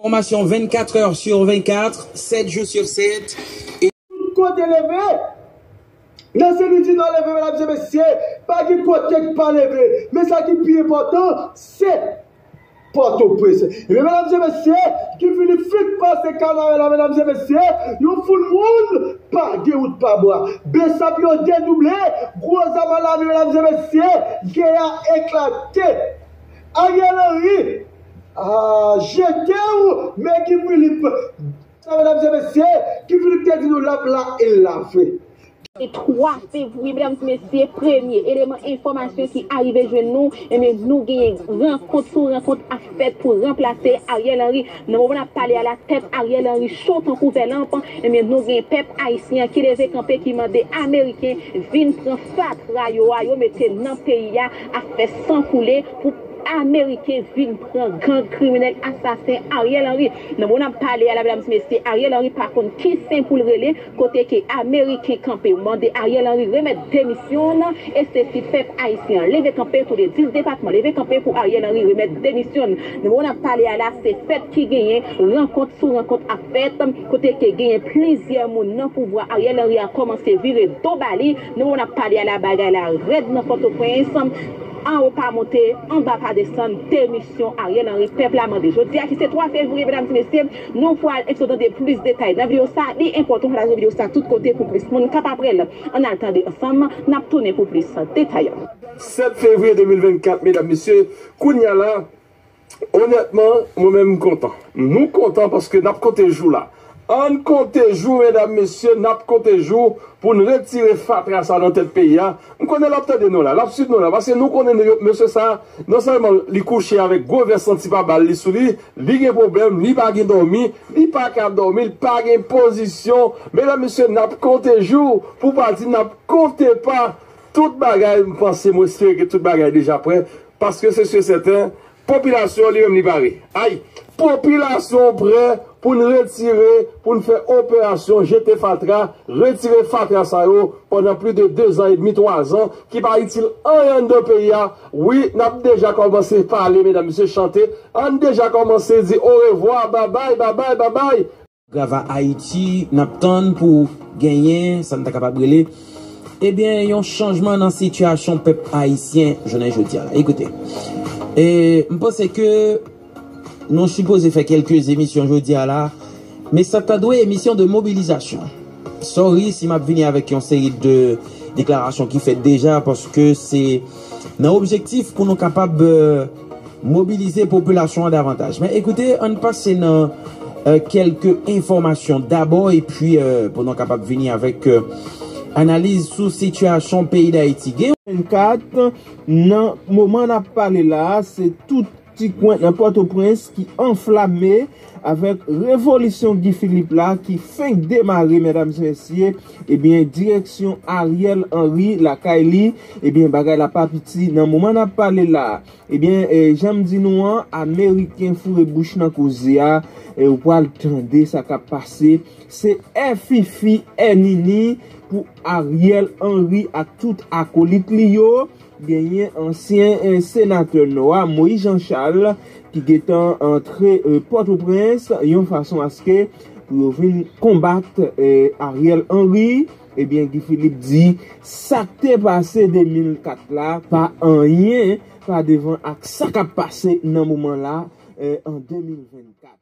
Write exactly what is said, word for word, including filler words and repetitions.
Information vingt-quatre heures sur vingt-quatre, sept jours sur sept. Tout kote leve. Nan se li di nan leve, medam e mesye, pa gen kote k pa leve. Men sa ki pi enpòtan, se Pòtoprens. Ebyen, medam e mesye, Guy Philippe fin pase Kanarèl la, medam e mesye, yon foul moun pa gen wout pa bwa. Besap yo dedouble, gwo zam an lame, medam e mesye, gè a eklate. Ariel Henry, a, jete w, men Guy Philippe, sa, medam e mesye, Guy Philippe te di nou l ap la, e l la vre. Se twa fevriye, medam e mesye, premye eleman enfòmasyon ki arive jwenn nou, ebyen, nou genyen rankont sou rankont ap fèt pou ranplase Ariel Henry. Nan moman n ap pale a la, tèt Ariel Henry cho tankou vè lanp, ebyen, nou gen pèp ayisyen an ki leve kanpe, ki mande Ameriken vin pran fatra yo a, yo mete nan peyi a, ap fè san koule pou Ameriken vin pran gang kriminèl asasen Ariel Henry. Nan moman n ap pale a la, medam e mesye, Ariel Henry pa konn ki sen pou l rele, kote ke Ameriken kanpe mande Ariel Henry remèt demisyon l, e se si pèp ayisyen an leve kanpe, tou le dis depatman leve kanpe pou Ariel Henry remèt demisyon l. Nan moman n ap pale a la, se fèt ki genyen, rankont sou rankont ap fèt, kote ke genyen plizyè moun nan pouvwa Ariel Henry a kòmanse vire do ba li. Nan moman n ap pale a la, bagay la rèd nan Pòtoprens. Anwo pa monte, anba pa desann, demisyon Ariel Henry, pèp la mande. Jodi a ki se twa fevriye, medam e mesye, nou pral enso tande plis detay nan videyo sa. Li enpòtan pataje videyo sa tout kote pou plis moun kapab wè l. Ann al tande ansanm, n ap tounen pou plis detay. Sèt fevriye de mil vennkat, medam, mesye, kounye a la, onètman, mwen menm m kontan. Nou kontan paske n ap konte jou la. Ann konte jou, medam, mesye, n ap konte jou pou n retire fatra sa nan tèt peyi a. M konnen l ap tande nou la, l ap swiv nou la, paske nou konnen nou, mesye sa, non sèlman li kouche avèk gwo vès anti pa bal li sou li, li gen pwoblèm, li pa gen dòmi, li pa ka dòmi, li pa gen pozisyon. Medam, mesye, n ap konte jou pou pa di n ap konte pa. Tout bagay, m panse, m espere ke tout bagay deja prè, paske se si e sèten, popilasyon li menm li pare. Ay, popilasyon prè pou n retire, pou n fè operasyon jete fatra, retire fatra sa yo pandan plis de dezan edmi, twazan, ki pa itil anyen anndan peyi a. Wi, n ap deja kòmanse pale, medam, mesye, chante. Ann deja kòmanse di orevwa, babay, babay, babay. Grav a Ayiti, n ap tann pou genyen, sa n ta kapab rele, ebyen, yon chanjman nan sitiyasyon pèp ayisyen jounen jodi a la. Ekoute, e, m panse ke nou sipoze fè kèlke emisyon jodi a la, men sa ta dwe emisyon de mobilizasyon. Sorry si m ap vini avèk yon seri de deklarasyon ki fèt deja, paske se nan objektif pou nou kapab, e, mobilize popilasyon an davantaj. Men ekoute, ann pase nan, e, kèlke enfòmasyon dabò, epi, e, pou nou kapab vini avèk, e, analiz sou sitiyasyon peyi Dayiti. Gen vennkat, nan moman n ap pale la a, se tout ti kwen nan Pòtoprens ki anflame avèk revolisyon Guy Philippe la ki fenk demare, medam e mesye, ebyen, direksyon Ariel Henry lakay li, ebyen, bagay la pa piti nan moman n ap pale la a. Ebyen, e, jan m di nou an, Ameriken foure bouch nan koze a, e, ou pral tande sa k ap pase. Se è fifi, è nini pou Ariel Henry ak tout akolit li yo. Genyen ansyen, e, senatè Nò a, Moïse Jean Charles, ki gentan antre, e, Pòtoprens yon fason aske pou yo vin konbat, e, Ariel Henry. Ebyen, Guy Philippe di sa k te pase de mil kat la pa anyen pa devan ak sa k ap pase nan moman la, e, an de mil vennkat.